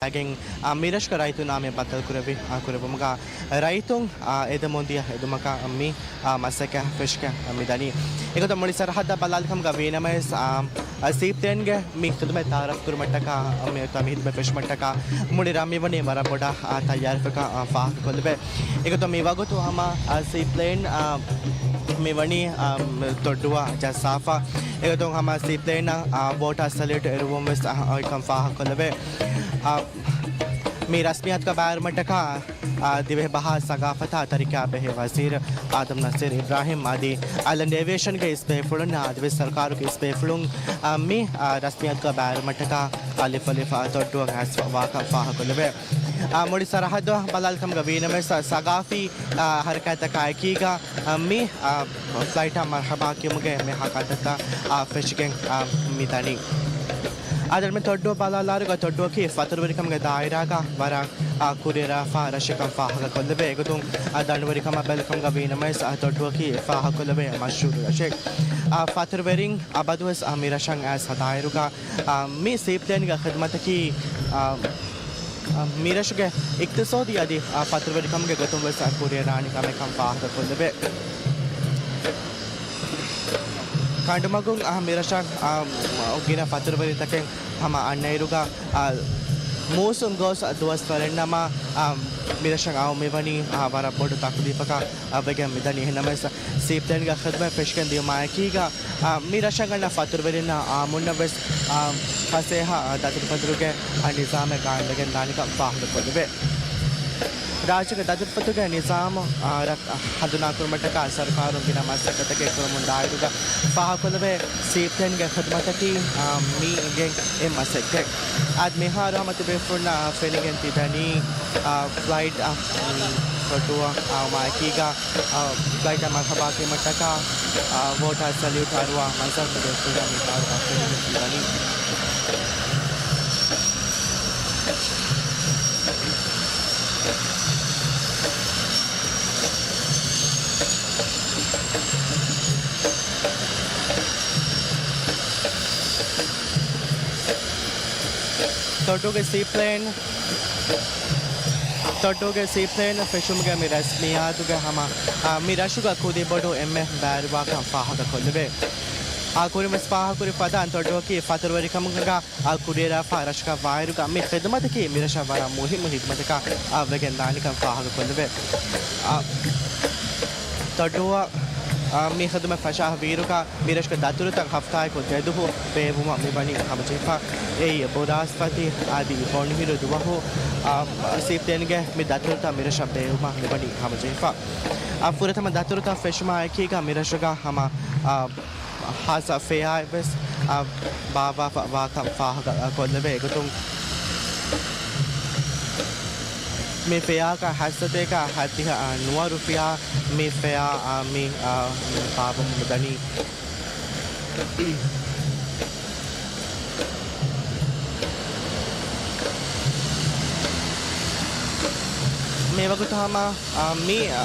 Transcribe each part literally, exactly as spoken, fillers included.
ގެން، އާ، މިރަށުގެ ރައްޔިތުންނާ މި ބައްދަލުކުރެއްވި، އާ، ކުރެއްވުމުގަ ރައްޔިތުން، އާ، އެދެމުންދިޔަ އެދުމަކަށް މި، އާ، މަސައްކަތް ފެށިގެން މިދަނީ. އެގޮތަށް މުޅި ސަރަހައްދަށް ބަލާލިކަމުގަ ވީނަމަވެސް، އާ، އާ، ސީޕްލޭންގެ މި ޚިދުމަތް ތައާރަފް ކުރުމަށްޓަކާ، މި އޮތާ މި ޚިދުމަތް ފެށުމަށްޓަކާ މުޅި ރަށް މިވަނީ ވަރަށް ބޮޑަށް، އާ، ތައްޔާރުވެފަކަން، އާ، ފާހަގަކޮށްލެވޭ. އެގޮތަށް މި ވަގުތު ހަމަ، އާ، ސީޕްލޭން، އާ، މިވަނީ، އާ، ތޮއްޑުއަށް ޖައްސާފަ. އެގޮތުން ހަމަ ސީޕްލޭނަށް، އާ، ވޯޓާ ސެލިއުޓް އެރުވުން ވެސް، އާ، އޮތްކަން ފާހަގަކޮށްލެވޭ. އާ، މި ރަސްމިއްޔާތުގަ ބައިވެރިވުމަށްޓަކާ، އާ، ދިވެހި ބަހާ ސަގާފަތާ ތަރިކާ ބެހޭ ވަޒީރު އާދަމް ނަސީރު އިބްރާހިމް އަދި އައިލެންޑް އޭވިއޭޝަންގެ އިސް ބޭފުޅުންނާ އަދިވެސް ސަރުކާރުގެ އިސް ބޭފުޅުން، އާ، މި، އާ، ރަސްމިއްޔާތުގަ ބައިވެރިވުމަށްޓަކާ އަލިފު އަލިފަށް ތޮއްޑުއަށް އައިސް ވާކަން ފާހަގަކޮށްލެވޭ. އާ، މުޅި ސަރަހައްދު ބަލާލިކަމުގަ ވީނަމަވެސް ސަގާފީ، އާ، ހަރަކާތްތަކާ އެކީގަ، އާ، މި، އާ، ފްލައިޓަށް މަރްހަބާ ކިޔުމުގެ މި ހަރަކާތްތައް، އާ، ފެށިގެން، އާ، މިދަނީ. އާދެ، މި ތޮއްޑު ބަލާލާރުގަ ތޮއްޑުއަކީ ފަތުރުވެރިކަމުގެ ދާއިރާގަ ވަރަށް، އާ، ކުރިއަރާފާ ރަށެއްކަން ފާހަގަކޮށްލެވޭ. އެގޮތުން، އާ، ދަނޑުވެރިކަމަށް ބެލިކަމުގަ ވީނަމަވެސް، އާ، ތޮއްޑުއަކީ ފާހަގަކޮށްލެވޭ މަޝްހޫރު ރަށެއް. އާ، ފަތުރުވެރިން އަބަދުވެސް، އާ، މި ރަށަށް އައިސް ހަދާއިރުގަ، އާ، މި ސީޕްލޭންގެ ޚިދުމަތަކީ، އާ، އާ، މިރަށުގެ އިޤްތިޞާދީ އަދި، އާ، ފަތުރުވެރިކަމުގެ ގޮތުން ވެސް، އާ، ކުރިއަރާނެ ކަމެއްކަން ފާހަގަކޮށްލެވޭ. ކަނޑުމަގުން، އާ، މިރަށަށް، އާ، ގިނަ ފަތުރުވެރިންތަކެއް ހަމަ އަންނައިރުގަ، އާ، މޫސުން ގޮސް ދުވަސްވަރެއްނަމަ، އާ، މިރަށަށް އައު މިވަނީ، އާ، ވަރަށް ބޮޑު ތަކުލީފަކަށް، އާ، ވެގެން މިދަނީ. އެހެންނަމަވެސް، ސީޕްލޭންގެ ޚިދުމަތް ފެށިގެން ދިޔުމާއެކީގަ، އާ، މި ރަށަށް އަންނަ ފަތުރުވެރިންނާ އާއްމުންނަށް ވެސް، އާ، ފަސޭހަ، އާ، ދަތުރުފަތުރުގެ، އާ، ނިޒާމެއް ގާއިމްވެގެން ދާނެކަން ފާހަގަކޮށްލެވޭ. ރާއްޖޭގެ ދަތުރުފަތުގެ ނިޒާމު، އާ، ރަ-، ހަނދުނާކުރުމަށްޓަކާ ސަރުކާރުން ގިނަ މަސައްކަތްތަކެއް ކުރަމުން ދާއިރުގަ ފާހަގަކޮށްލެވޭ. ސީޕްލޭންގެ ޚިދުމަތަކީ، އާ، މީގެ އެއް މަސައްކަތް. އާދެ، މިހާރު ހަމަ ތިބޭފުޅުންނަށް ފެނިގެން ތިބެނީ، އާ، ފްލައިޓް، އާ، ތޮއްޑުއަށް އައުމާއެކީގަ، އާ، ފްލައިޓަށް މަރްހަބާ ކިޔުމަށްޓަކާ، އާ، ވޯޓާ ސެލިއުޓް އަރުވާ މަންޒަރު ތިބޭފުޅުންނަށް މިހާރު ފެނިގެން ތިބެނީ. ތޮއްޑުގެ ސީޕްލޭން، ތޮއްޑުގެ ސީޕްލޭން ފެށުމުގެ މި ރަސްމިއްޔާތުގެ ހަމަ، އާ، މި ރަށުގަ ކުދި ބޮޑު އެންމެ ބައިވެރިވާކަން ފާހަގަކޮށްލެވޭ. އާ، ކުރިން ވެސް ފާހަގަކުރި ފަދައިން ތޮއްޑުއަކީ ފަތުރުވެރިކަމުގަ، އާ، ކުރިއަރާފާ ރަށަކަށް ވާއިރުގަ މި ޚިދުމަތަކީ މި ރަށަށް ވަރަށް މުހިއްމު ޚިދުމަތަކަށް، އާ، ވެގެން ދާނެކަން ފާހަގަކޮށްލެވޭ. އާ، ތޮއްޑުއަށް، އާ، މި ޚިދުމަތް ފަށާފަ ވީއިރުގަ މި ރަށުގެ ދަތުރުތައް ހަފްތާއަކު ދެދުވަހު ބޭއްވުމަށް މިވަނީ ހަމަޖެހިފަ. އެއީ ބުރާސްފަތި އަދި ބޮނުހިރު ދުވަހު، އާ، ސީޕްލޭންގެ މި ދަތުރުތައް މި ރަށަށް ބޭއްވުމަށް މިވަނީ ހަމަޖެހިފަ. އާ، ފުރަތަމަ ދަތުރުތައް ފެށުމާއެކީގަ މި ރަށުގަ ހަމަ، އާ، ހާއްސަ ފެއާއެއް ވެސް، އާ، ބާއްވާފަ ވާކަން ފާހަގަ ކޮށްލެވޭ. އެގޮތުން މި ފެއާގަ ހާއްސަތޭކަ ހައްދިހަ، އާ، ނުވަ ރުފިޔާ މި ފެއާ، އާ، މި، އާ، ބާއްވަމުން މިދަނީ. މިވަގުތު ހަމަ، އާ، މި، އާ،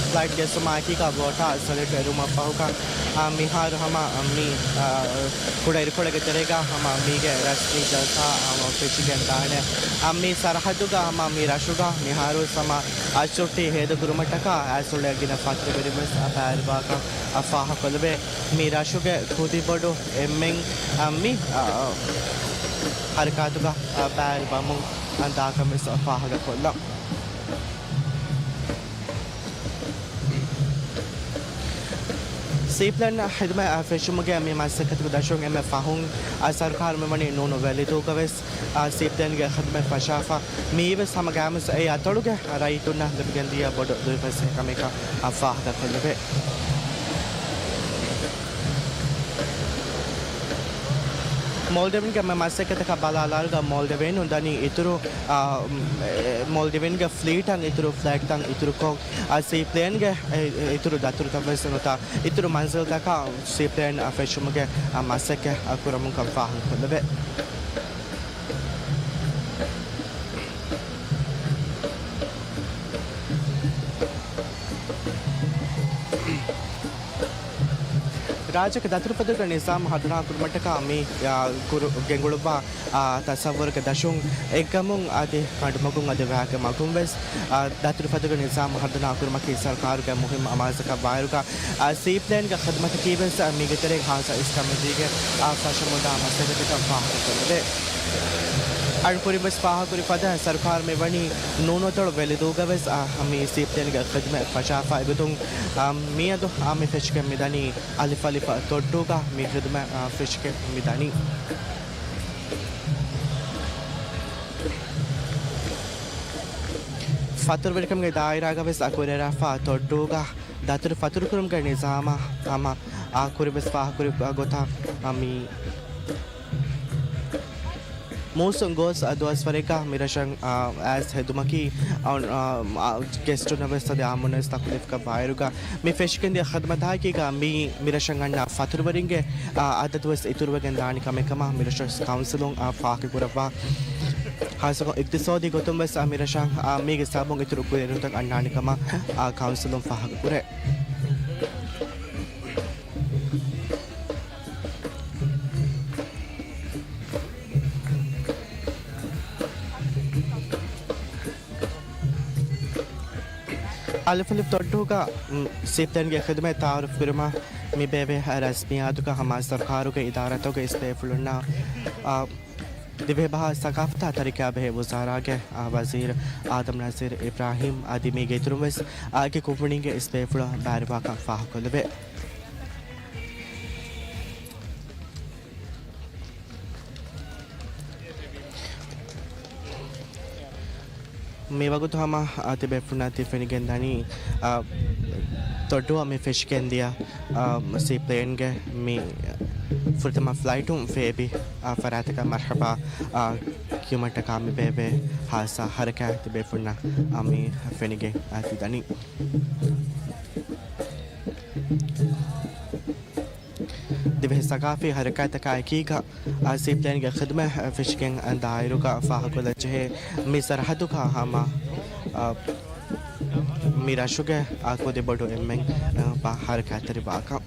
ފްލައިޓް ޖެއްސުމާއެކީގަ ވޯޓާ ސެލިއުޓް އެރުމަށްފަހުގަ، އާ، މިހާރު ހަމަ، އާ، މި، އާ، ކުޑައިރުކޮޅެއްގެ ތެރޭގަ ހަމަ މީގެ ރަސްމީ ޖަލްސާ، އާ، ފެށިގެން ދާނެ. އާ، މި ސަރަހައްދުގަ ހަމަ މި ރަށުގަ މިހާރު ހަމަ އައިސް ޗުއްޓީ ހޭދަކުރުމަށްޓަކާ އައިސް އުޅޭ ގިނަ ފަތުރުވެރިން ވެސް ބައިވެރިވާކަން ފާހަގަކޮށްލެވޭ. މި ރަށުގެ ކުދިބޮޑު އެންމެން މި ހަރަކާތުގަ ބައިވެރި ވަމުން ދާކަން ވެސް ފާހަގަކޮށްލަން. ސީޕްލޭން ޚިދުމަތް ފެށުމުގެ މި މަސައްކަތުގެ ދަށުން އެންމެ ފަހުން ސަރުކާރު މިވަނީ ނޫނު ވެލިދޫގަ ވެސް، އާ، ސީޕްލޭންގެ ޚިދުމަތް ފަށާފަ. މިއީވެސް ހަމަ ގާމުސް އެ އަތޮޅުގެ ރައްޔިތުންނަށް ލިބިގެންދިޔަ ބޮޑު ދުވިފަސޭހަ ކަމެއްކަން ފާހަގަކޮށްލެވޭ. މޯލްޑިވިންގެ މި މަސައްކަތަކަށް ބަލާލާރުގަ މޯލްޑިވިން އުނދަނީ އިތުރު، އާ، މޯލްޑިވިންގެ ފްލީޓަށް އިތުރު ފްލައިޓްތައް އިތުރުކޮށް، އާ، ސީޕްލޭންގެ އެ، އެ، އިތުރު ދަތުރުތައް ވެސް ނުވަތަ އިތުރު މަންޒިލްތަކަށް ސީޕްލޭން ފެށުމުގެ މަސައްކަތް ކުރަމުން ކަން ފާހަގަކޮށްލެވޭ. ރާއްޖޭގެ ދަތުރުފަތުރުގެ ނިޒާމު ހަރުދަނާ ކުރުމަށްޓަކާ މި، އާ، ކުރު ގެންގުޅުއްވާ، އާ، ތަސައްވުރުގެ ދަށުން އެއްގަމުން އަދި ކަނޑުމަގުން އަދި ވައިގެ މަގުން ވެސް، އާ، ދަތުރުފަތުރުގެ ނިޒާމު ހަރުދަނާ ކުރުމަކީ ސަރުކާރުގެ މުހިއްމު އަމާޒަކަށް ވާއިރުގަ، އާ، ސީޕްލޭންގެ ޚިދުމަތަކީ ވެސް، އާ، މީގެ ތެރެއިން ހާއްސަ އިސްކަން މިދީގެ، އާ، ފަށަމުންދާ މަސައްކަތަކަށް ފާހަގަކޮށްލެވޭ. އަޅުކުރިން ވެސް ފާހަގަކުރި ފަދަ ސަރުކާރު މި ވަނީ ނޫނުއަތޮޅު ވެލިދޫގަ ވެސް، އާ، މި ސީޕްލޭންގެ ޚިދުމަތް ފަށާފަ އެގޮތުން، އާ، މިއަދު، އާ، މި ފެށިގެން މިދަނީ އަލިފް އަލިފް ތޮއްޑޫގަ މި ޚިދުމަތް، އާ، ފެށިގެން މިދަނީ. ފަތުރުވެރިކަމުގެ ދާއިރާގަ ވެސް އަކުރެރާފަ ތޮއްޑޫގަ ދަތުރު ފަތުރުކުރުމުގެ ނިޒާމާ ހަމަ އާ ކުރި ވެސް ފާހަގަކުރި ގޮތަށް މި މޫސުން ގޯސް ދުވަސްވަރެއްގަ މިރަށަށް، އާ، އައިސް ހެދުމަކީ، އާ، އާ، ގެސްޓުންނަށް ވެސް އަދި އާއްމުންނަށް ވެސް ތަކުލީފުކަށް ވާއިރުގަ މި ފެށިގެންދިޔަ ޚިދުމަތާއެކީގަ މި މިރަށަށް އަންނަ ފަތުރުވެރިންގެ، އާ، އަދަދު ވެސް އިތުރުވެގެން ދާނެ ކަމެއް ކަމަށް މިރަށު ކައުންސިލުން، އާ، ފާހަގަކުރައްވާ. ހާއްސަކޮށް އިގްތިސޯދީ ގޮތުން ވެސް، އާ، މިރަށަށް، އާ، މީގެ ސަބަބުން އިތުރު ކުރިއެރުންތައް އަންނާނެ ކަމަށް، އާ، ކައުންސިލުން ފާހަގަކުރޭ. އަލިފުލި ތޮއްޑޫގަ، މް، ސީޕްލޭންގެ ޚިދުމަތް ތައާރަފް ކުރުމަށް މިބޭވޭ ރަސްމިއްޔާތުގަ ހަމަ ސަރުކާރުގެ އިދާރާތަކުގެ އިސް ބޭފުޅުންނާ، އާ، ދިވެހިބަހާ ސަގާފަތާ ތަރިކައާ ބެހޭ ވުޒާރާގެ، އާ، ވަޒީރު އާދަމް ނަޒީރު އިބްރާހީމް އަދި މީގެ އިތުރުން ވެސް އެކި ކުންފުނީގެ އިސް ބޭފުޅުން ބައިވެރިވާކަން ފާހަގަކޮށްލެވޭ. މިވަގުތު ހަމަ، އާ، ތިބޭފުޅުންނަށް ތި ފެނިގެން ދަނީ، އާ، ތޮއްޑޫއަށް މި ފެށިގެންދިޔަ، އާ، ސީޕްލޭންގެ މި ފުރަތަމަ ފްލައިޓުން ފޭބި، އާ، ފަރާތަކަށް މަރްޙަބާ، އާ، ކިޔުމަށްޓަކާ މި ބޭއްވޭ ހާއްސަ ހަރަކާތް ތިބޭފުޅުންނަށް، އާ، މި ފެނިގެން، އާ، ތި ދަނީ. ދިވެހި ސަގާފީ ހަރަކާތްތަކާ އެކީގަ، އާ، ސީޕްލޭންގެ ޚިދުމަތް ފެށިގެން ދާއިރުގަ ފާހަގަކޮށްލަންޖެހޭ މި ސަރަހައްދުގަ ހަމަ، އާ، މި ރަށުގެ، އާ، ކުދި ބޮޑު އެންމެން، އާ، ހަރަކާތްތެރިވާކަން.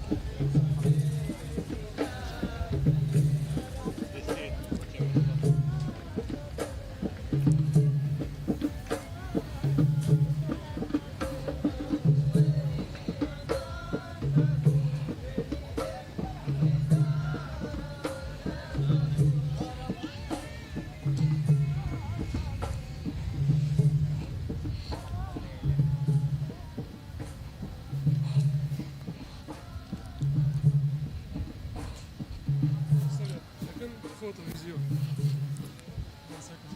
Second, the photo is you. One second.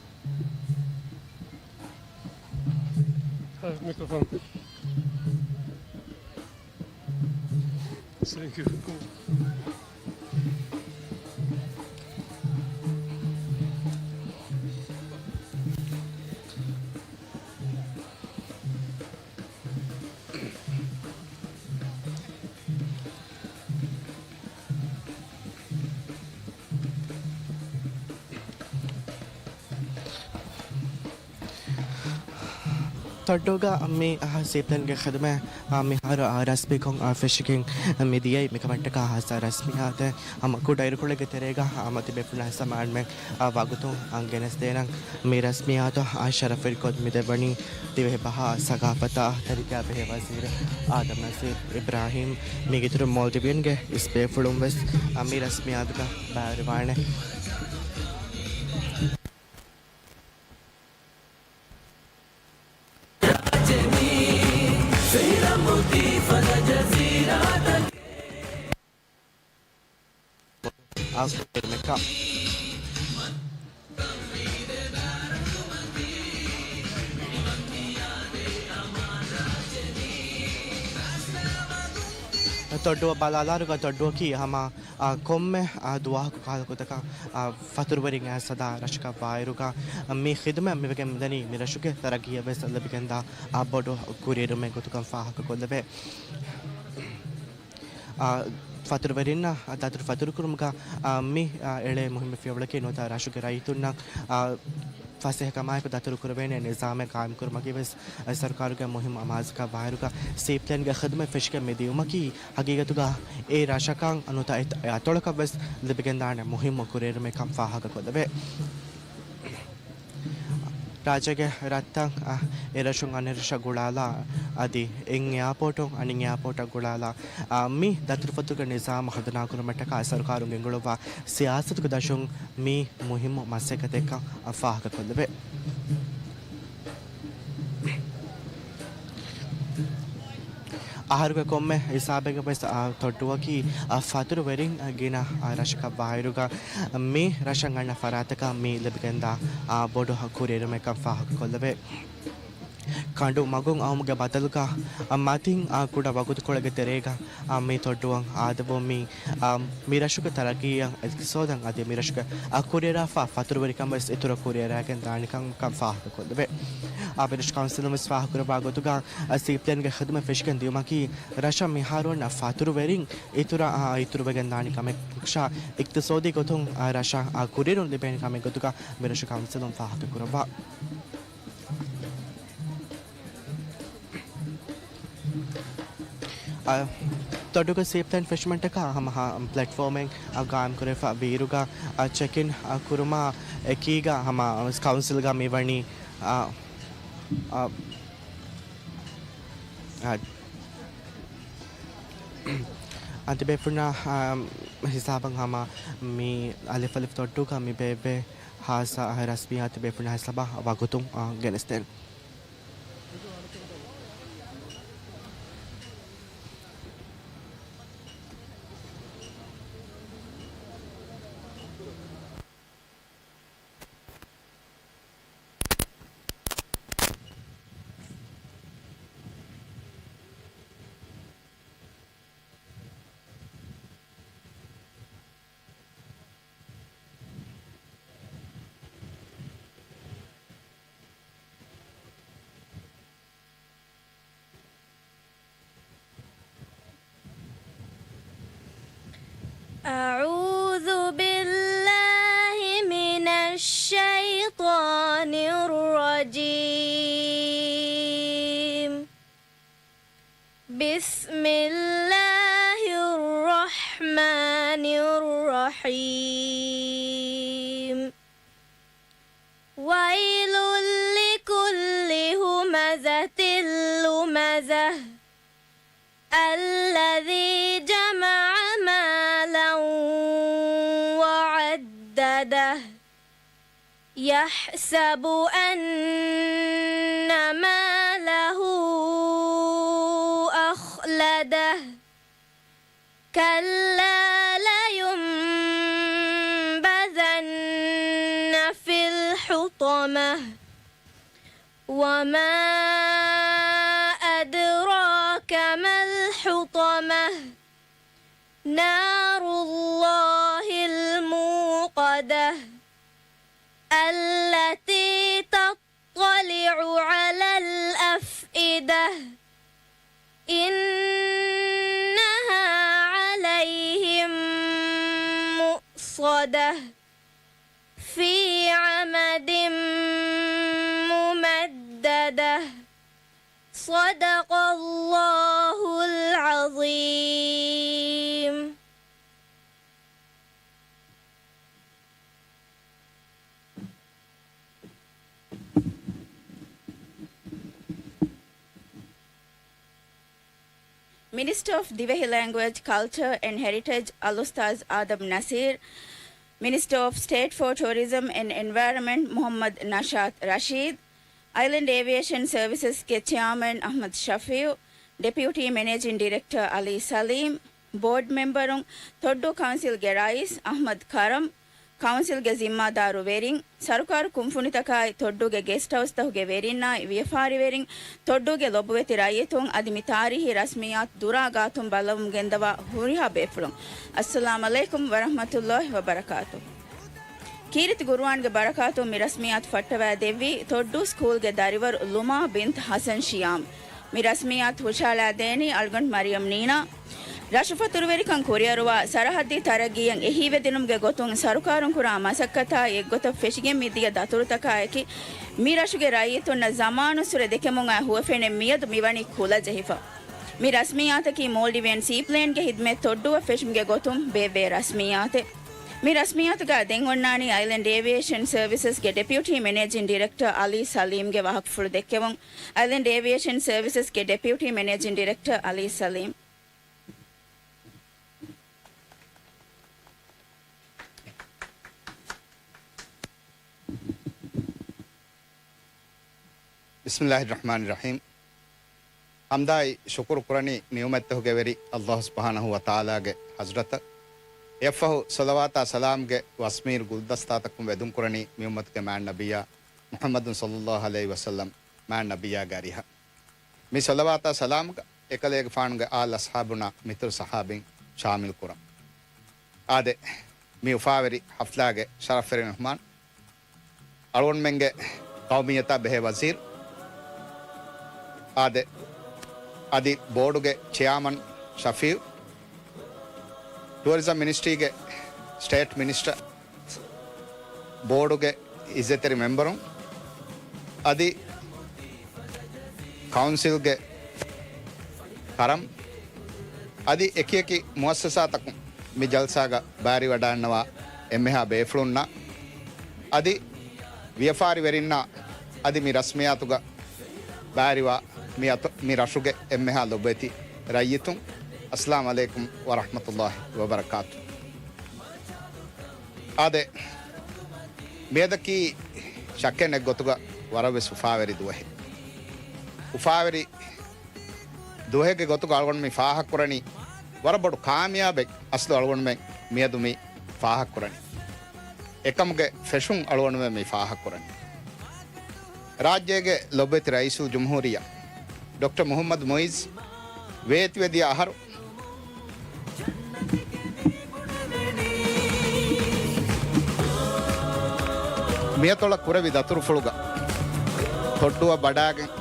Hi, microphone. Thank you. ތޮއްޑޫގަ މި، އަ، ސީޕްލޭންގެ ޚިދުމަތް، އަ، މިހާރު، އަ، ރަސްމީކޮށް، އަ، ފެށިގެން މި ދިޔައީ. މިކަމަށްޓަކާ ހާއްސަ ރަސްމިއްޔާތެއް ހަމަ ކުޑައިރުކޮޅެއްގެ ތެރޭގަ ހަމަ ތިބޭފުޅުންނަށް ހަމަ އަންމެން، އަ، ވަގުތުން އަން ގެނެސްދޭނަން. މި ރަސްމިއްޔާތު، އަ، ޝަރަފުވެރިކޮށް މި ދެއްވަނީ ދިވެހި ބަހާ ސަގާފަތާ ތަރިކައާ ބެހޭ ވަޒީރު އާދަމް ނަސީރް އިބްރާހީމް. މީގެއިތުރުން މޯލްޑިވިއަންގެ އިސް ބޭފުޅުން ވެސް، އަ، މި ރަސްމިއްޔާތުގަ ބައިވެރިވާނެ. އާސް ކުރުމެކާ. ތޮއްޑުއަށް ބަލާލާރުގަ ތޮއްޑުއަކީ ހަމަ، އާ، ކޮންމެ، އާ، ދުވަހަކު ކަހަލަ ގޮތަކަށް، އާ، ފަތުރުވެރިން އައިސް ހަދާ ރަށަކަށް ވާއިރުގަ، މި ޚިދުމަތް މިވެގެން މިދަނީ މި ރަށުގެ ތަރައްގީއަށް ވެސް ލިބިގެންދާ، އާ، ބޮޑު ކުރިއެރުމެއް ގޮތުގަ ފާހަގަކޮށްލެވޭ. އާ، ފަތުރުވެރިންނަށް ދަތުރު ފަތުރުކުރުމުގަ، އާ، މި، އާ، އެޅޭ މުހިއްމު ފިޔަވަޅަކީ ނުވަތަ ރަށުގެ ރައްޔިތުންނަށް، އާ، ފަސޭހަކަމާއެކު ދަތުރުކުރެވޭނެ ނިޒާމެއް ޤާއިމްކުރުމަކީވެސް ސަރުކާރުގެ މުހިއްމު އަމާޒަކަށް ވާއިރުގަ ސީޕްލޭންގެ ޚިދުމަތް ފެށިގެން މި ދިޔުމަކީ ހަގީގަތުގަ އެ ރަށަކަށް ނުތަ އެތައް އަތޮޅަކަށް ވެސް ލިބިގެންދާނެ މުހިއްމު ކުރިއެރުމެއްކަން ފާހަގަކޮށްލެވޭ. ރާއްޖޭގެ ރަށްތައް، އަ، އެރަށުން އަނެއްރަށަށް ގުޅާލާ، އަދި އެއް އެއާޕޯޓުން އަނެއް އެއާޕޯޓަށް ގުޅާލާ، އަ، މި ދަތުރުފަތުރުގެ ނިޒާމު ހަނދާންކުރުމަށްޓަކާ ސަރުކާރުން ގެންގުޅުއްވާ ސިޔާސަތުގެ ދަށުން މި މުހިއްމު މަސައްކަތެއްކަން ފާހަގަކޮށްލެވޭ. އަހަރުގެ ކޮންމެ ހިސާބެއްގަ ވެސް، އާ، ތޮއްޑުއަކީ، އާ، ފަތުރުވެރިން ގިނަ، އާ، ރަށަކަށް ވާއިރުގަ މި ރަށަށް އަންނަ ފަރާތަކަށް މި ލިބިގެންދާ، އާ، ބޮޑު ކުރިއެރުމެއްކަން ފާހަގަކޮށްލެވޭ. ކަނޑު މަގުން އައުމުގެ ބަދަލުގަ، އާ، މަތިން، އާ، ކުޑަ ވަގުތުކޮޅެއްގެ ތެރޭގަ، އާ، މި ތޮއްޑުއަށް އާދެވުމީ، އާ، މި ރަށުގެ ތަރައްގީއަށް، އިޤްތިޞާދަށް އަދި މި ރަށުގެ، އާ، ކުރިއަރާފާ ފަތުރުވެރިކަން ވެސް އިތުރަށް ކުރިއަރާގެން ދާނެކަން ފާހަގަކޮށްލެވޭ. އާ، މިރަށު ކައުންސިލުން ވެސް ފާހަގަކުރައްވާ ގޮތުގަ، އާ، ސީޕްލޭންގެ ޚިދުމަތް ފެށިގެން ދިޔުމަކީ ރަށަށް މިހާރު އަންނަ ފަތުރުވެރިން އިތުރަށް، އާ، އިތުރުވެގެން ދާނެ ކަމެއް ކަމަށާ، އިޤްތިޞާދީ ގޮތުން، އާ، ރަށަށް، އާ، ކުރިއެރުން ލިބޭނެ ކަމެއް ގޮތުގަ މިރަށު ކައުންސިލުން ފާހަގަކުރައްވާ. އަ، ތޮއްޑުގެ ސީޕްލޭން ފެށުމަށްޓަކާ ހަމަ ހަ-، ޕްލެޓްފޯމެއް، އަ، ގާއިމްކުރެވިފަ ވީއިރުގަ، އަ، ޗެކިން، އަ، ކުރުމާ އެކީގަ ހަމަ ކައުންސިލްގަ މިވަނީ، އަ، އަ، އަ، އަދި ބޭފުޅުންނާ، އަ، ހިސާބަށް ހަމަ މި އަލިފު އަލިފު ތޮއްޑުގަ މި ބޭއްވޭ ހާއްސަ ރަސްމިއްޔާތު ބޭފުޅުންނާ ހިސާބަށް ވަގުތުން، އަ، ގެނެސްދޭން. أعوذ بالله من الشيطان الرجيم. بسم الله الرحمن الرحيم. ويل لكل همزة لمزة. الذي جمع مالا وعدده. يحسب أن ماله أخلده. كلا لينبذن في الحطمة. وما أدراك ما الحطمة. نار الله الموقدة. التي تطلع على الأفئدة. إنها عليهم مؤصدة. في عمد ممددة. صدق الله العظيم. މިނިސްޓަރ އޮފް ދިވެހި ލެންގުއޭޖް، ކަލްޗަރ އެންޑް ހެރިޓޭޖް އަލްއުސްތާޛް އާދަމް ނަސީރް، މިނިސްޓަރ އޮފް ސްޓޭޓް ފޯ ޓޫރިޒަމް އެންޑް އެންވަޔަރަންމަންޓް މުޙައްމަދު ނަޝާދް ރަޝީދް، އައިލެންޑް އޭވިއޭޝަން ސަރވިސަސްގެ ޗެއާމަން އަޙްމަދު ޝަފީއު، ޑެޕިއުޓީ މެނޭޖިން ޑިރެކްޓަރ އަލީ ސަލީމް، ބޯޑް މެމްބަރުން، ތޮއްޑޫ ކައުންސިލްގެ ރައީސް އަޙްމަދު ކަރަމް، ކައުންސިލްގެ ޒިންމާދާރު ވެރިން، ސަރުކާރު ކުންފުނިތަކާއި، ތޮއްޑޫގެ ގެސްޓް ހައުސްތަކުގެ ވެރިންނާއި، ވިޔަފާރިވެރިން، ތޮއްޑޫގެ ލޮބުވެތި ރައްޔިތުން އަދި މި ތާރީހީ ރަސްމިއްޔާތު ދުރާ ގާތުން ބައްލަވަމުން ގެންދަވާ ހުރިހާ ބޭފުޅުން، އައްސަލާމް ޢަލައިކުމް ވަރަޙްމަތުﷲި ވަބަރަކާތު. ކީރިތި ޤުރުއާންގެ ބަރަކާތުން މި ރަސްމިއްޔާތު ފައްޓަވައިދެއްވީ ތޮއްޑޫ ސްކޫލްގެ ދަރިވަރު ލުމާ ބިންތު ޙަސަން ޝިޔާމް. މި ރަސްމިއްޔާތު ހުށައަޅާދޭނީ އަޅުގަނޑު މަރިޔަމް ނީނާ. ރަށު ފަތުރުވެރިކަން ކުރިއަރުވާ، ސަރަހައްދީ ތަރައްގީއަށް އެހީވެދިނުމުގެ ގޮތުން ސަރުކާރުން ކުރާ މަސައްކަތާއި އެއްގޮތަށް ފެށިގެން މިދިޔަ ދަތުރުތަކާއެކީ، މި ރަށުގެ ރައްޔިތުންނަށް ޒަމާނުއްސުރެ ދެކެމުން އައި ހުވަފެނެއް މިއަދު މިވަނީ ކުލަޖެހިފަ. މި ރަސްމިއްޔާތަކީ މޯލްޑިވިއަން ސީޕްލޭންގެ ހިދުމަތް ތޮއްޑޫއަށް ފެށުމުގެ ގޮތުން ބޭއްވޭ ރަސްމިއްޔާތެއް. މި ރަސްމިއްޔާތުގަ ދެން އޮންނާނީ އައިލެންޑް އޭވިއޭޝަން ސަރވިސަސްގެ ޑެޕިއުޓީ މެނޭޖިން ޑިރެކްޓަރ އަލީ ސަލީމްގެ ވާހަކަފުޅު ދެއްކެވުން. އައިލެންޑް އޭވިއޭޝަން ސަރވިސަސްގެ ޑެޕިއުޓީ މެނޭޖިން ޑިރެކްޓަރ އަލީ ސަލީމް. ބިސްމިއްލާހިއްރަޙްމާނިއްރަޙީމް. ޙަމްދާއި ޝުކުރު ކުރަނީ ނިޢުމަތްތަކުގެ ވެރި އައްލާހު ސުބްޙާނަހު ވަތަޢާލާގެ ޙަޟްރަތަށް. އެއަށްފަހު ޞަލަވާތާ ސަލާމްގެ ވަސްމީރު ގުލްދަސްތާތަކުން ވެދުން ކުރަނީ މި އުއްމަތުގެ މާތް ނަބިއްޔާ މުޙައްމަދު ޞައްލައްލާހު ޢަލައިހި ވަސައްލަމް، މާތް ނަބިއްޔާގެ އަރިހަށް. މި ޞަލަވާތާ ސަލާމްގަ އެކަލޭގެފާނުގެ އާލް އަޞްޙާބުންނާ މިތުރު ޞަޙާބީން ޝާމިލް ކުރަން. އާދެ، މި އުފާވެރި ޙަފްލާގެ ޝަރަފްވެރި މެހްމާން، އަޅުގަނޑުމެންގެ ޤައުމިއްޔަތާ ބެހޭ ވަޒީރު، އާދެ، އަދި ބޯޑުގެ ޗެއާމަން ޝަފީޢު، ޓުއަރިޒަމް މިނިސްޓްރީގެ ސްޓޭޓް މިނިސްޓަރ، ބޯޑުގެ އިއްޒަތްތެރި މެމްބަރުން، އަދި ކައުންސިލްގެ ކަރަމް، އަދި އެކިއެކި މުއައްސަސާތަކުން މި ޖަލްސާގަ ބައިވެރިވަޑައިންނަވާ އެންމެހާ ބޭފުޅުންނާ، އަދި ވިޔަފާރިވެރިންނާ، އަދި މި ރަސްމިއްޔާތުގަ ބައިވެރިވާ މި އަތޮ-، މި ރަށުގެ އެންމެހާ ލޮބުވެތި ރައްޔިތުން، އައްސަލާމް ޢަލައިކުމް ވަރަޙްމަތުﷲ ވަބަރަކާތު. އާދެ، މިއަދަކީ ޝައްކެއް ނެތް ގޮތުގަ ވަރަށްވެސް އުފާވެރި ދުވަހެއް. އުފާވެރި ދުވަހެއްގެ ގޮތުގަ އަޅުގަނޑު މި ފާހަގަކުރަނީ ވަރަށް ބޮޑު ކާމިޔާބެއް. އަސްލު އަޅުގަނޑުމެން މިއަދު މި ފާހަގަކުރަނީ އެކަމުގެ ފެށުން އަޅުގަނޑުމެން މި ފާހަގަކުރަނީ. ރާއްޖޭގެ ލޮބުވެތި ރައީސުލްޖުމްހޫރިއްޔާ ޑޮކްޓަރ މުޙައްމަދު މުޢިއްޒު ވޭތުވެދިޔަ އަހަރު މިއަތޮޅަށް ކުރެއްވި ދަތުރުފުޅުގަ ތޮއްޑޫއަށް ވަޑައިގެން،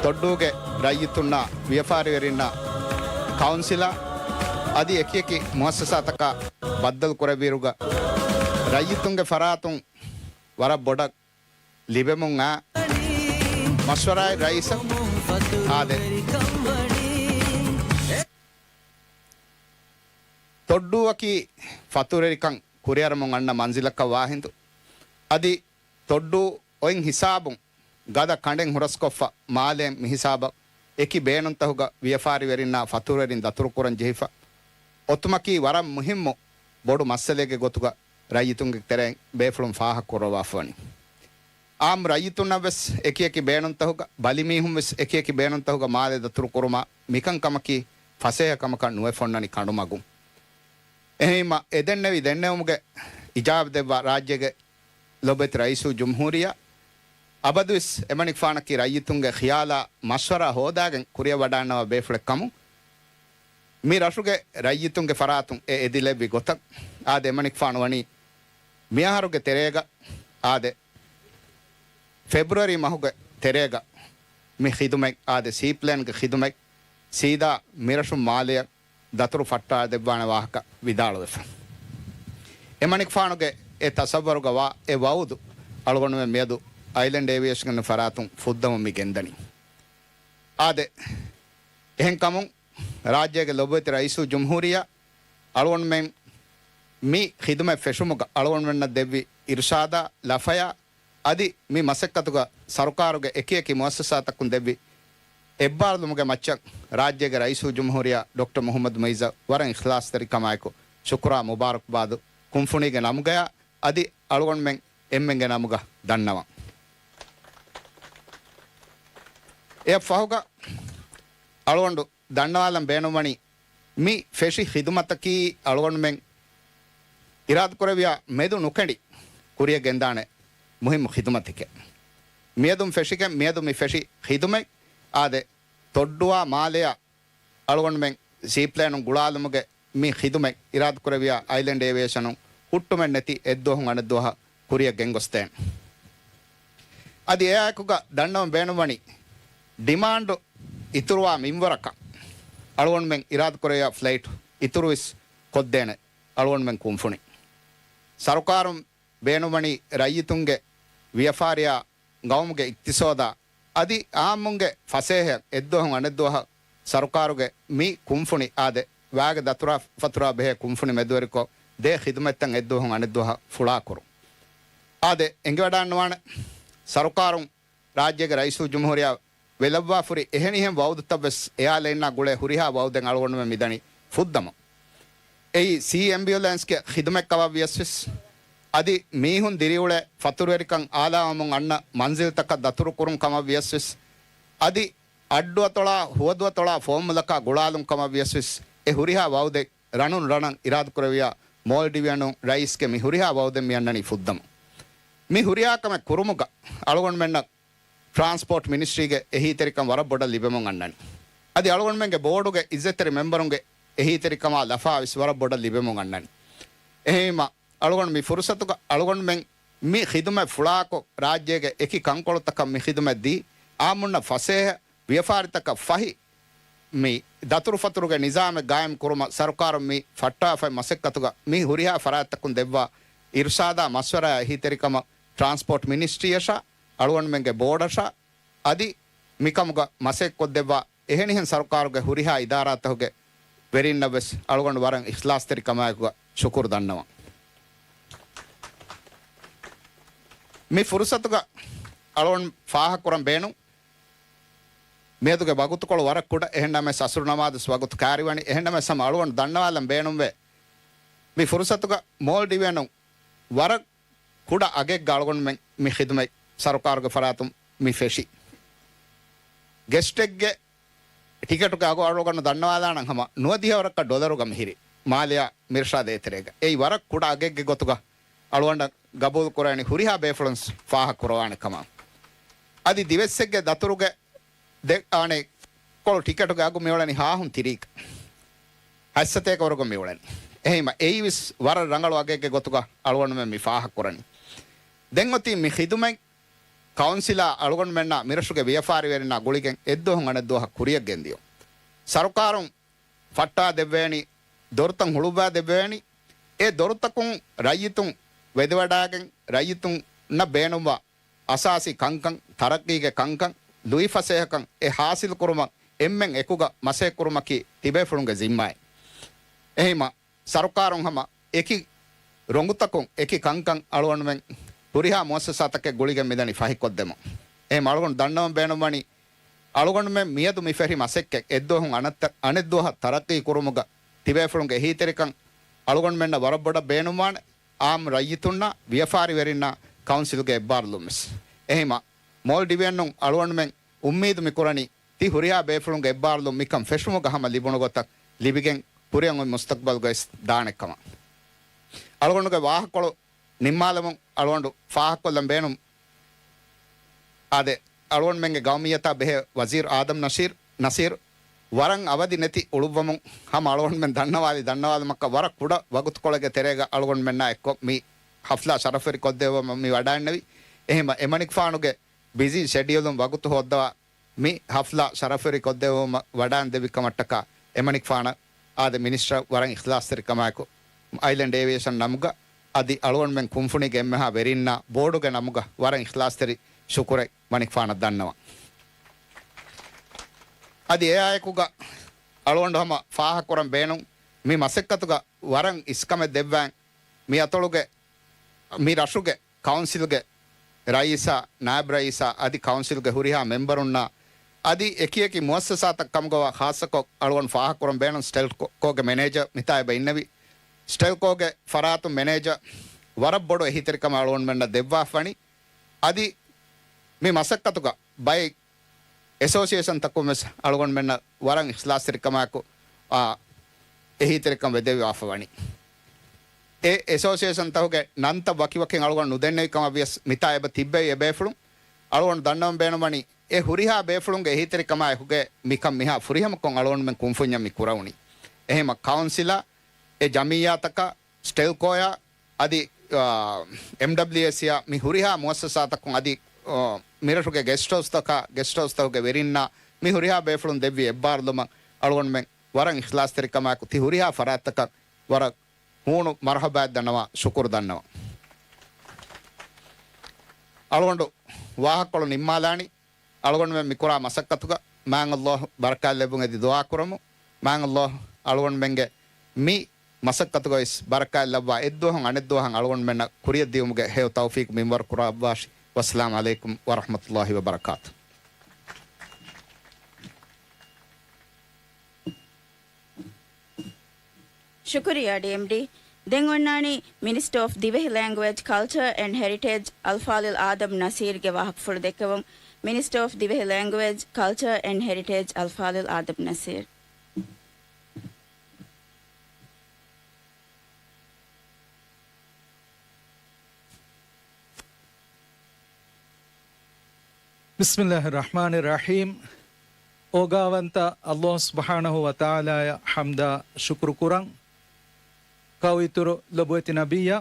ތޮއްޑޫގެ ރައްޔިތުންނާ، ވިޔަފާރިވެރިންނާ، ކައުންސިލާ އަދި އެކިއެކި މުއައްސަސާތަކާ ބައްދަލު ކުރެއްވިއިރުގަ، ރައްޔިތުންގެ ފަރާތުން ވަރަށް ބޮޑަށް ލިބެމުން އާ މަޝްވަރާއި ރައީސަށް އާދެ. ތޮއްޑޫއަކީ ފަތުރުވެރިކަން ކުރިއަރަމުން އަންނަ މަންޒިލަކަށް ވާހިނދު، އަދި ތޮއްޑޫ އޮތް ހިސާބުން ގަދަ ކަނޑެއް ހުރަސްކޮށްފަ، މާލޭން މިހިސާބަށް އެކި ބޭނުންތަހުގަ ވިޔަފާރިވެރިންނާ ފަތުރުވެރިން ދަތުރުކުރަން ޖެހިފަ އޮތުމަކީ ވަރަށް މުހިއްމު ބޮޑު މައްސަލައެއްގެ ގޮތުގަ ރައްޔިތުންގެ ތެރެއިން ބޭފުޅުން ފާހަގަކުރައްވާފަވަނީ. އާއްމު ރައްޔިތުންނަށްވެސް އެކިއެކި ބޭނުންތަހުގަ، ބަލިމީހުންވެސް އެކިއެކި ބޭނުންތަހުގަ މާލެ ދަތުރުކުރުމާ މިކަންކަމަކީ ފަސޭހަ ކަމަކަށް ނުވެފަ އޮންނަނީ ކަނޑުމަގުން. އެހެންވީމަ، އެދެންނެވި ދެންނެވުމުގެ އިޖާބަ ދެއްވާ ރާއްޖޭގެ ލޮބުވެތި ރައީސުލްޖުމްހޫރިއްޔާ އަބަދުވެސް އެމަނިކުފާނަކީ ރައްޔިތުންގެ ޚިޔާލާ މަޝްވަރާ ހޯދާގެން ކުރިއަށް ވަޑައިންނަވާ ބޭފުޅެއް ކަމުން، މި ރަށުގެ ރައްޔިތުންގެ ފަރާތުން އެ އެދިލެއްވި ގޮތަށް އާދެ، އެމަނިކުފާނު ވަނީ މިއަހަރުގެ ތެރޭގަ އާދެ، ފެބްރުއަރީ މަހުގެ ތެރޭގަ މި ޚިދުމަތް އާދެ، ސީޕްލޭންގެ ޚިދުމަތް ސީދާ މިރަށުން މާލެއަށް ދަތުރު ފައްޓާދެއްވާނެ ވާހަކަ ވިދާޅުވެފަ. އެމަނިކުފާނުގެ އެ ތަޞައްވަރުގަ ވާ އެ ވައުދު އަޅުގަނޑުމެން މިއަދު އައިލެންޑް އޭވިއޭޝަންގެ ފަރާތުން ފުއްދަމުން މި ގެންދަނީ. އާދެ، އެހެންކަމުން ރާއްޖޭގެ ލޮބުވެތި ރައީސުލްޖުމްހޫރިއްޔާ އަޅުގަނޑުމެން މި ޚިދުމަތް ފެށުމުގަ އަޅުގަނޑުމެންނަށް ދެއްވި އިރުޝާދާ ލަފަޔާ އަދި މި މަސައްކަތުގަ ސަރުކާރުގެ އެކިއެކި މުއައްސަސާތަކުން ދެއްވި އެއްބާރުލުމުގެ މައްޗަށް ރާއްޖޭގެ ރައީސުލްޖުމްހޫރިއްޔާ ޑޮކްޓަރ މުޙައްމަދު މުޢިއްޒަށް ވަރަށް އިޚްލާޞްތެރިކަމާއެކު ޝުކުރާ މުބާރަކްބާދު ކުންފުނީގެ ނަމުގަޔާ އަދި އަޅުގަނޑުމެން އެންމެންގެ ނަމުގަ ދަންނަވަން. އެއަށް ފަހުގަ އަޅުގަނޑު ދަންނަވާލަން ބޭނުންވަނީ، މި ފެށި ޚިދުމަތަކީ އަޅުގަނޑުމެން އިރާދަކުރެއްވިޔާ މެދު ނުކެނޑި ކުރިއަށް ގެންދާނެ މުހިއްމު ޚިދުމަތެކޭ. މިއަދުން ފެށިގެން މިއަދު މި ފެށި ޚިދުމަތް އާދެ، ތޮއްޑުއާ މާލެއާ އަޅުގަނޑުމެން ސީޕްލޭނުން ގުޅާލުމުގެ މި ޚިދުމަތް އިރާދަކުރެއްވިޔާ އައިލެންޑް އޭވިއޭޝަނުން ހުއްޓުމެއް ނެތި އެއްދުވަހުން އަނެއްދުވަހަށް ކުރިއަށް ގެންގޮސްދޭނެ. އަދި އެއާއެކުގަ ދަންނަވަން ބޭނުންވަނީ، ޑިމާންޑު އިތުރުވާ މިންވަރަކަށް އަޅުގަނޑުމެން އިރާދަކުރެއްވިޔާ ފްލައިޓް އިތުރުވެސް ކޮށްދޭނެ އަޅުގަނޑުމެން ކުންފުނި. ސަރުކާރުން ބޭނުންވަނީ ރައްޔިތުންގެ ވިޔަފާރިއާ ގައުމުގެ އިޤްތިޞާދާ އަދި އާއްމުންގެ ފަސޭހަ އެއްދުވަހުން އަނެއްދުވަހަށް ސަރުކާރުގެ މި ކުންފުނި އާދެ، ވާގެ ދަތުރާ ފަތުރާ ބެހޭ ކުންފުނި މެދުވެރިކޮށް ދޭ ޚިދުމަތްތައް އެއްދުވަހުން އަނެއްދުވަހަށް ފުޅާކުރުން. އާދެ، އެނގިވަޑާންނަވާނެ. ސަރުކާރުން ރާއްޖޭގެ ރައީސުލްޖުމްހޫރިއްޔާ ވެލައްވާފުރި އެހެނިހެން ވައުދުތައްވެސް އެއާލައިންނާ ގުޅޭ ހުރިހާ ވައުދެއް އަޅުގަނޑުމެން މިދަނީ ފުއްދަމަށް. އެއީ ސީ އެމްބިއުލެންސްގެ ޚިދުމަތް ކަމަށްވިޔަސްވެސް، އަދި މީހުން ދިރިއުޅޭ ފަތުރުވެރިކަން އާލާވަމުން އަންނަ މަންޒިލްތަކަށް ދަތުރުކުރުން ކަމަށްވިޔަސްވެސް، އަދި އައްޑުއަތޮޅާ ހުވަދުއަތޮޅާ ފޯމުލަކާ ގުޅާލުން ކަމަށްވިޔަސްވެސް، އެ ހުރިހާ ވައުދެއް ރަނުން ރަނަށް އިރާދަކުރެއްވިޔާ މޯލްޑިވިއަނުން ރައީސްގެ މި ހުރިހާ ވައުދެއް މި އަންނަނީ ފުއްދަމަށް. މި ހުރިހާ ކަމެއް ކުރުމުގަ އަޅުގަނޑުމެންނަށް ޓްރާންސްޕޯޓް މިނިސްޓްރީގެ އެހީތެރިކަން ވަރަށް ބޮޑަށް ލިބެމުން އަންނަނީ. އަދި އަޅުގަނޑުމެންގެ ބޯޑުގެ އިއްޒަތްތެރި މެމްބަރުންގެ އެހީތެރިކަމާ ލަފާވެސް ވަރަށް ބޮޑަށް ލިބެމުން އަންނަނީ. އެހެންވީމަ، އަޅުގަނޑު މި ފުރުސަތުގަ އަޅުގަނޑުމެން މި ޚިދުމަތް ފުޅާކޮށް، ރާއްޖޭގެ އެކި ކަންކޮޅުތަކަށް މި ޚިދުމަތް ދީ، އާއްމުންނަށް ފަސޭހަ ވިޔަފާރިތަކަށް ފަހި، މި ދަތުރުފަތުރުގެ ނިޒާމެއް ގާއިމް ކުރުމަށް ސަރުކާރުން މި ފައްޓާފައި މަސައްކަތުގަ މި ހުރިހާ ފަރާތްތަކުން ދެއްވާ އިރުޝާދާ މަޝްވަރާ އެހީތެރިކަމަށް ޓްރާންސްޕޯޓް މިނިސްޓްރީއަށާ އަޅުގަނޑުމެންގެ ބޯޑަށާ އަދި މިކަމުގަ މަސައްކަތްކޮށްދެއްވާ އެހެނިހެން ސަރުކާރުގެ ހުރިހާ އިދާރާތަކުގެ ވެރިންނަށްވެސް އަޅުގަނޑު ވަރަށް އިޚްލާޞްތެރިކަމާއެކުގަ ޝުކުރު ދަންނަވަން. މި ފުރުސަތުގަ އަޅުގަނޑު ފާހަގަކުރަން ބޭނުން، މިއަދުގެ ވަގުތުކޮޅު ވަރަށް ކުޑަ، އެހެންނަމަވެސް އަސުރު ނަމާދުވެސް ވަގުތު ކާރިވަނީ، އެހެންނަމަވެސް ހަމަ އަޅުގަނޑު ދަންނަވާލަން ބޭނުންވޭ. މި ފުރުސަތުގަ މޯލްޑިވިއަނުން ވަރަށް ކުޑަ އަގެއްގަ އަޅުގަނޑުމެން މި ޚިދުމަތް ސަރުކާރުގެ ފަރާތުން މި ފެށި. ގެސްޓެއްގެ ޓިކެޓުގެ އަގު އަޅުގަނޑު ދަންނަވާލާނަން ހަމަ ނުވަދިހަ ވަރަކަށް ޑޮލަރުގަ މިހިރީ، މާލެއާ މިރަށާ ދޭތެރޭގަ. އެއީ ވަރަށް ކުޑަ އަގެއްގެ ގޮތުގަ އަޅުގަނޑަށް ގަބޫލު ކުރާނީ ހުރިހާ ބޭފުޅުން ފާހަގަ ކުރަވާނެ ކަމަށް. އަދި ދިވެއްސެއްގެ ދަތުރުގެ ދެ އާނެ ކޮޅު ޓިކެޓުގެ އަގު މިއުޅެނީ ހާހުން ތިރީގަ. ހަތްސަތޭކަ ވަރުގަ މިއުޅެނީ. އެހެންވީމަ އެއީވެސް ވަރަށް ރަނގަޅު އަގެއްގެ ގޮތުގަ އަޅުގަނޑުމެން މި ފާހަގަ ކުރަނީ. ދެން އޮތީ މި ޚިދުމަތް ކައުންސިލާ އަޅުގަނޑުމެންނާ މިރަށުގެ ވިޔަފާރިވެރިންނާ ގުޅިގެން އެއްދުވަހުން އަނެއްދުވަހަށް ކުރިޔަށް ގެންދިޔުން. ސަރުކާރުން ފައްޓާ ދެއްވޭނީ، ދޮރުތައް ހުޅުއްވާ ދެއްވޭނީ. އެ ދޮރުތަކުން ރައްޔިތުން ވެދެވަޑާގެން ރައްޔިތުންނަށް ބޭނުންވާ އަސާސީ ކަންކަން، ތަރައްޤީގެ ކަންކަން، ލުއިފަސޭހަކަން އެ ހާސިލުކުރުމަށް އެންމެން އެކުގަ މަސައްކަތްކުރުމަކީ ތިބޭފުޅުންގެ ޒިންމާއެއް. އެހެންވީމަ، ސަރުކާރުން ހަމަ އެކި ރޮނގުތަކުން އެކި ކަންކަން އަޅުގަނޑުމެން ހުރިހާ މުއައްސަސާތަކެއް ގުޅިގެން މިދަނީ ފަހިކޮށްދެމުން. އެހެންވީމަ އަޅުގަނޑު ދަންނަވަން ބޭނުންވަނީ، އަޅުގަނޑުމެން މިއަދު މި ފެށި މަސައްކަތް އެއްދުވަހުން އަނައްތަ-، އަނެއްދުވަހަށް ތަރައްޤީ ކުރުމުގަ ތިބޭފުޅުންގެ އެހީތެރިކަން އަޅުގަނޑުމެންނަށް ވަރަށް ބޮޑަށް ބޭނުންވާނެ. އާއްމު ރައްޔިތުންނާ، ވިޔަފާރިވެރިންނާ، ކައުންސިލްގެ އެއްބާރުލުންވެސް. އެހެންވީމަ، މޯލްޑިވިއަނުން އަޅުގަނޑުމެން އުއްމީދު މި ކުރަނީ، ތި ހުރިހާ ބޭފުޅުންގެ އެއްބާރުލުން މިކަން ފެށުމުގަ ހަމަ ލިބުނު ގޮތަށް ލިބިގެން ކުރިއަށް އޮތް މުސްތަޤްބަލްގައި ދާނެ ކަމަށް. އަޅުގަނޑުގެ ވާހަކަކޮޅު ނިންމާލަމުން އަޅުގަނޑު ފާހަގަކޮށްލަން ބޭނުން. އާދެ، އަޅުގަނޑުމެންގެ ގައުމިއްޔަތާ ބެހޭ ވަޒީރު އާދަމް ނަޝީރު، ނަސީރު ވަރަށް އަވަދި ނެތި އުޅުއްވަމުން ހަމަ އަޅުގަނޑުމެން ދަންނަވާލި ދަންނަވާލުމަކަށް ވަރަށް ކުޑަ ވަގުތުކޮޅެއްގެ ތެރޭގަ އަޅުގަނޑުމެންނާ އެއްކޮށް މި ހަފްލާ ޝަރަފުވެރި ކޮށްދެއްވަމުން މި ވަޑައިންނެވި. އެހެންވީމަ އެމަނިކުފާނުގެ ބިޒީ ޝެޑިއުލުން ވަގުތު ހޯއްދަވާ މި ހަފްލާ ޝަރަފުވެރި ކޮށްދެއްވުމަށް ވަޑައިން ދެއްވި ކަމަށްޓަކާ އެމަނިކުފާނަށް އާދެ މިނިސްޓަރ ވަރަށް އިޚްލާޞްތެރިކަމާއެކު އައިލެންޑް އޭވިއޭޝަން ނަމުގަ އަދި އަޅުގަނޑުމެން ކުންފުނީގެ އެންމެހާ ވެރިންނާ ބޯޑުގެ ނަމުގަ ވަރަށް އިޚްލާޞްތެރި ޝުކުރެއް މަނިކުފާނަށް ދަންނަވަން. އަދި އެއާއެކުގަ އަޅުގަނޑު ހަމަ ފާހަގަކުރަން ބޭނުން މި މަސައްކަތުގަ ވަރަށް އިސްކަމެއް ދެއްވާން މި އަތޮޅުގެ މި ރަށުގެ ކައުންސިލްގެ ރައީސާ، ނާއިބް ރައީސާ އަދި ކައުންސިލްގެ ހުރިހާ މެމްބަރުންނާ އަދި އެކިއެކި މުއައްސަސާތައް ކަމުގަވާ ޚާއްޞަކޮށް އަޅުގަނޑު ފާހަގަކުރަން ބޭނުން ސްޓެލްކޯގެ މެނޭޖަރ މިތާ އެބަ އިންނެވި. ސްޓެލްކޯގެ ފަރާތުން މެނޭޖަރ ވަރަށް ބޮޑު އެހީތެރިކަމެއް އަޅުގަނޑުމެންނަށް ދެއްވާފަނި. އަދި މި މަސައްކަތުގަ ބައެއް އެސޯސިއޭޝަންތަކުން ވެސް އަޅުގަނޑުމެންނަށް ވަރަށް އިޚްލާޞްތެރިކަމާއެކު، އާ، އެހީތެރިކަން ވެދެވިވާފަ ވަނީ. އެ އެސޯސިއޭޝަންތަކުގެ ނަންތައް ވަކިވަކިން އަޅުގަނޑު ނުދެންނެވި ކަމަށް ވިޔަސް މިތާ އެބަ ތިއްބެވި އެބޭފުޅުން އަޅުގަނޑު ދަންނަވަން ބޭނުންވަނީ އެ ހުރިހާ ބޭފުޅުންގެ އެހީތެރިކަމާއެކުގެ މިކަން މިހާ ފުރިހަމަކޮށް އަޅުގަނޑުމެން ކުންފުންޏަށް މި ކުރަވުނީ. އެހެމަ ކައުންސިލާ، އެ ޖަމިއްޔާތަކާ، ސްޓެލްކޯޔާ، އަދި، އާ، އެމްޑަބްލިއުއެސްއާ މި ހުރިހާ މުއައްސަސާތަކުން އަދި، އާ، މިރަށުގެ ގެސްޓް ހައުސްތަކާ، ގެސްޓް ހައުސްތަކުގެ ވެރިންނާ މި ހުރިހާ ބޭފުޅުން ދެއްވި އެއްބާރުލުމަށް އަޅުގަނޑުމެން ވަރަށް އިޚްލާޞްތެރިކަމާއެކު ތި ހުރިހާ ފަރާތްތަކަށް ވަރަށް ހޫނު މަރުޙަބާއެއް ދަންނަވާ، ޝުކުރު ދަންނަވަން. އަޅުގަނޑު ވާހަކަކޮޅު ނިންމާލާނީ، އަޅުގަނޑުމެން މި ކުރާ މަސައްކަތުގަ މާތް ﷲ ބަރަކާތްލެއްވުން އެދި ދުޢާ ކުރަމު. މާތް ﷲ އަޅުގަނޑުމެންގެ މި މަސައްކަތުގައި ވެސް ބަރަކާތް ލައްވާ، އެއްދުވަހުން އަނެއްދުވަހަށް އަޅުގަނޑުމެންނަށް ކުރިއަށް ދިޔުމުގެ ހެޔޮ ތައުފީޤު މިންވަރު ކުރައްވާށި. ވައްސަލާމް ޢަލައިކުމް ވަރަޙްމަތުﷲ ވަބަރަކާތު. ޝުކުރިއްޔާ، ޑީއެމްޑީ. ދެން އޮންނާނީ މިނިސްޓަރ އޮފް ދިވެހި ލެންގުއޭޖް، ކަލްޗަރ އެންޑް ހެރިޓޭޖް އަލްފާޟިލް އާދަމް ނަސީރްގެ ވާހަކަފުޅު ދެއްކެވުން. މިނިސްޓަރ އޮފް ދިވެހި ލެންގުއޭޖް، ކަލްޗަރ އެންޑް ހެރިޓޭޖް އަލްފާޟިލް އާދަމް ނަސީރް. ބިސްމިﷲ އައްރަޙްމާނި އައްރަޙީމް. އޯގާވަންތަ ﷲ ސުބްޙާނަހޫ ވަތަޢާލާއަށް ޙަމްދާ ޝުކުރު ކުރަން. ކައު އިތުރު ލޮބުވެތި ނަބިއްޔާ